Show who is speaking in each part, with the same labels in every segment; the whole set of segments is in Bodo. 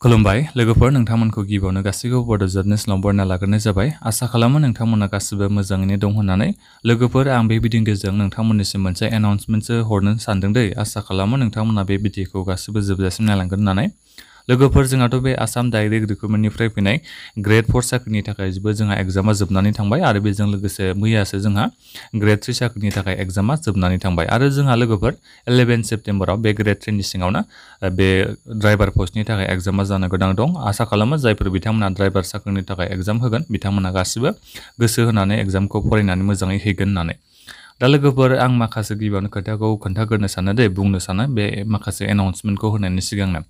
Speaker 1: खुलुमबाय लोगोफोर नोंथांमोनखौ गिबियावनो गासैखौबो बड'जेड नेसनेलाव बरायना लाग्रोनाय जाबाय। आसा खालामो नोंथांमोना गासिबो मोजाङैनो दं होननानै। लोगोफोर आं बे भिडिअनि गेजेरजों नोंथांमोननिसिम मोनसे एनाउन्समेन्टसो हरनो सानदों दै। आसा खालामो नोंथांमोना बे भिडिअखौ गासिबो जोबजासिम नायलांगोन होननानै। लोगोफोर जोंहाथ' बे आसाम डाइरेक्ट रिक्रुटमेन्टनिफ्राय फैनाय ग्रेड 4 साख्रिनि थाखायबो जोंहा एग्जामा जोबनानै थांबाय आरो बेजों लोगोसे मैयासो जोंहा ग्रेड 3 साख्रिनि थाखाय एग्जामा जोबनानै थांबाय आरो जोंहा लोगोफोर 11 सेप्तेम्बराव बे ग्रेड 3 नि सिङावनो बे ड्राइभार पस्टनि थाखाय एग्जामा जानो गोनां दं। आसा खालामो जायफोर बिथांमोना ड्राइभार साख्रिनि थाखाय एग्जाम होगोन बिथांमोना गासिबो गोसो होनानै एग्जामखौ फरायनानै मोजाङै हैगोन होननानै। दा लोगोफोर आं माखासे गिबियावनो खोथाखौ खोन्थाग्रोनो सानो दे बुंनो सानो बे माखासे एनाउन्समेन्टखौ होनायनि सिगांनो।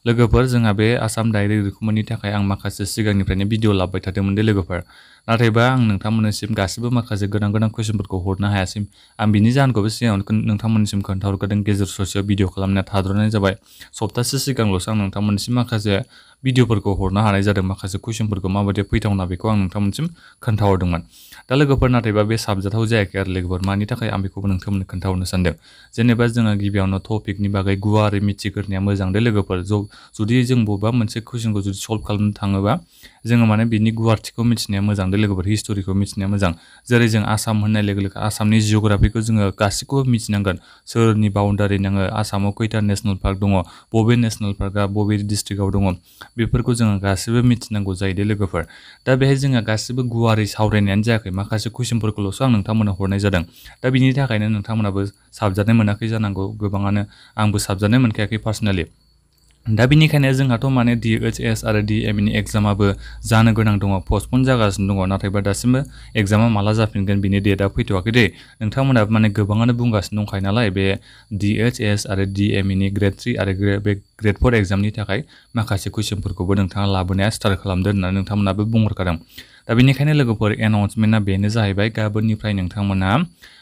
Speaker 1: लोगोफोर जोंहा बे आसाम डाइरेक्ट रिक्रुटमेन्टनि थाखाय आं माखासे सिगांनिफ्रायनो भिडिअ लाबोबाय थादोंमोन दे लोगोफोर। नाथायबा आं नोंथांमोननिसिम गासिबो माखासे गोनां कुइसनफोरखौ हरनो हायासै। आं बिनि जाहोनखौबो सिगाङावनो नोंथांमोननिसिम खोन्थाहरखादों गेजेर ससेयाव भिडिअ खालामनाया थाद'नाय जाबाय। सप्तासे सिगांल'सो आं नोंथांमोननिसिम माखासे भिडिअफोरखौ हरनो हानाय जादों। माखासे कुइसनफोरखौ माबायदि फैथावना बेखौ आं नोंथांमोननिसिम खोन्थाहरदोंमोन। दा लोगोफोर नाथायबा बे साबजाथाव जायाखै आरो लोगोफोर मानि थाखाय आं बेखौबो नोंथांमोननो खोन्थाहरनो सानदों। जेनेबा जोङो गिबियावनो टपिकनि बागै गुवारै मिथिग्रोनाया मोजां दे लोगोफोर। जुदि जों बबेबा मोनसे कुइसनखौ जुदि सल्भ खालामनो थाङोबा जोङो माने बिनि गुवारथिखौ मिथिनाया मोजां दे लोगोफोर, हिस्ट'रिखौ मिथिनाया मोजां। जेरै जों आसाम होननाय लोगो लोगो आसामनि जिअ'ग्राफिखौ जोङो गासिखौबो मिथिनांगोन। सोरनि बाउन्डारि नोङो आसामाव खैथा नेसनेल पार्क दङ, बबे नेसनेल पार्कआ बबे डिस्ट्रिक्टआव दङ, बेफोरखौ जोङो गासिबो मिथिनांगौ जायो दे लोगोफोर। दा बेहाय जोंहा गासिबो गुवारै सावरायनायानो जायाखै, माखासे कुइसनफोरखौल'सो आं नोंथांमोननो हरनाय जादों। दा बिनि थाखायनो नोंथांमोनाबो साबजानाय मोनाखै जानांगौ, गोबाङानो आंबो साबजानाय मोनखायाखै पार्सनेलि। दा बिनिखायनो जोंहाथ' माने DHS आरो DME एग्जामाबो जानो गोनां दङ, पस्टपन जागासिनो दङ। नाथायबा दासिमबो एग्जामा माला जाफिनगोन बिनि डेटआ फैथ'वाखै दे। नोंथांमोनाबो माने गोबाङानो बुंगासिनो दंखायो नालाय बे DHS आरो DME नि ग्रेड 3 आरो बे ग्रेड 4 एग्जामनि थाखाय माखासे कुइसनफोरखौबो नोंथाङा लाबोनाया स्टार्ट खालामदो होननानै नोंथांमोनाबो बुंहरखादों। दा बेनिखायनो लोगोफोर एनाउन्समेन्टआ बेनो जाहैबाय गाबोननिफ्राय नोंथांमोना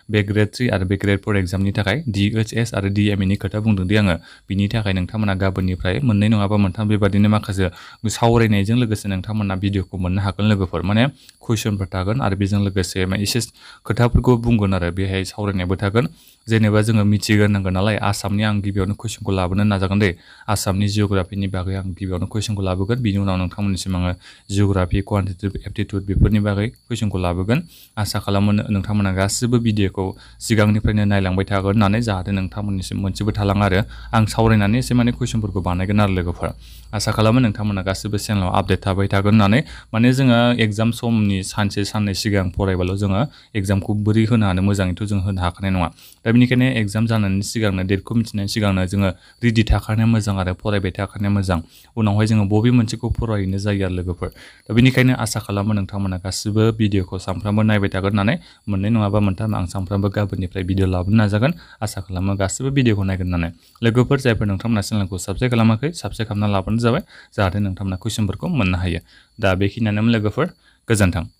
Speaker 1: बे ग्रेड 3 आरो बे ग्रेड 4 एग्जामनि थाखाय DHS आरो DME नि खोथा बुंदों दि आङो। बिनि थाखाय नोंथांमोना गाबोननिफ्राय मोननै नङाबा मोनथाम बेबादिनो माखासे सावरायनायजों लोगोसे नोंथांमोना भिडिअखौ मोननो हागोन लोगोफोर। माने कुइसनफोर थागोन आरो बेजों लोगोसे एसे खोथाफोरखौ बुंगोन आरो बेहाय सावरायनायबो थागोन। जेनेबा जोङो मिथिग्रोनांगोन नालाय आसामनि आं गिबियावनो कुइसनखौ लाबोनो नाजागोन दे। आसामनि जिअ'ग्राफिनि बागै आं गिबियावनो कुइसनखौ लाबोगोन, बिनि उनाव नोंथांमोननिसिम आङो जिअ'ग्राफि, क्वान्टिटेटिभ एप्टिट्युड बेफोरनि बागै कुइसनखौ लाबोगोन। आसा खालामो नोंथांमोना गासिबो भिडिअखौ सिगांनिफ्रायनो नायलांबाय थागोन होननानै, जाहाथे नोंथांमोननिसिम मोनसेबो थालाङा आरो आं सावरायनानै एसे माने कुइसनफोरखौ बानायगोन आरो लोगोफोर। आसा खालामो नोंथांमोना गासिबो चेनेलाव आपडेट थाबाय थागोन होननानै। माने जोङो एग्जाम समनि सानसे साननै सिगां फरायबाल' जोङो एग्जामखौ बोरै होनो हानो, मोजाङैथ' जों होनो हाखानाय नङा। दा बेनिखायनो एग्जाम जानायनि सिगांनो डेटखौ मिथिनायनि सिगांनो जोङो रेडि थाखानाया मोजां आरो फरायबाय थाखानाया मोजां। उनावहाय जोङो बबे मोनसेखौ फरायहैनो जायो आरो लोगोफोर। दा बेनिखायनो आसा खालामो नोंथांमोना गासिबो भिडिअखौ सानफ्रामबो नायबाय थागोन होननानै। मोननै नङाबा मोनथाम आं सानफ्रामबो गाबोननिफ्राय भिडिअ लाबोनो नाजागोन। आसा खालामो गासिबो भिडिअखौ नायगोन होननानै। लोगोफोर जायफोर नोंथांमोना चेनेलखौ साबस्क्राइब खालामाखै, साबस्क्राइब खालामना लाबानो जाबाय, जाहाथे नोंथांमोना कुइसनफोरखौ मोननो हायो। दा बेखिनियानोमोन लोगोफोर, गोजोन्थों।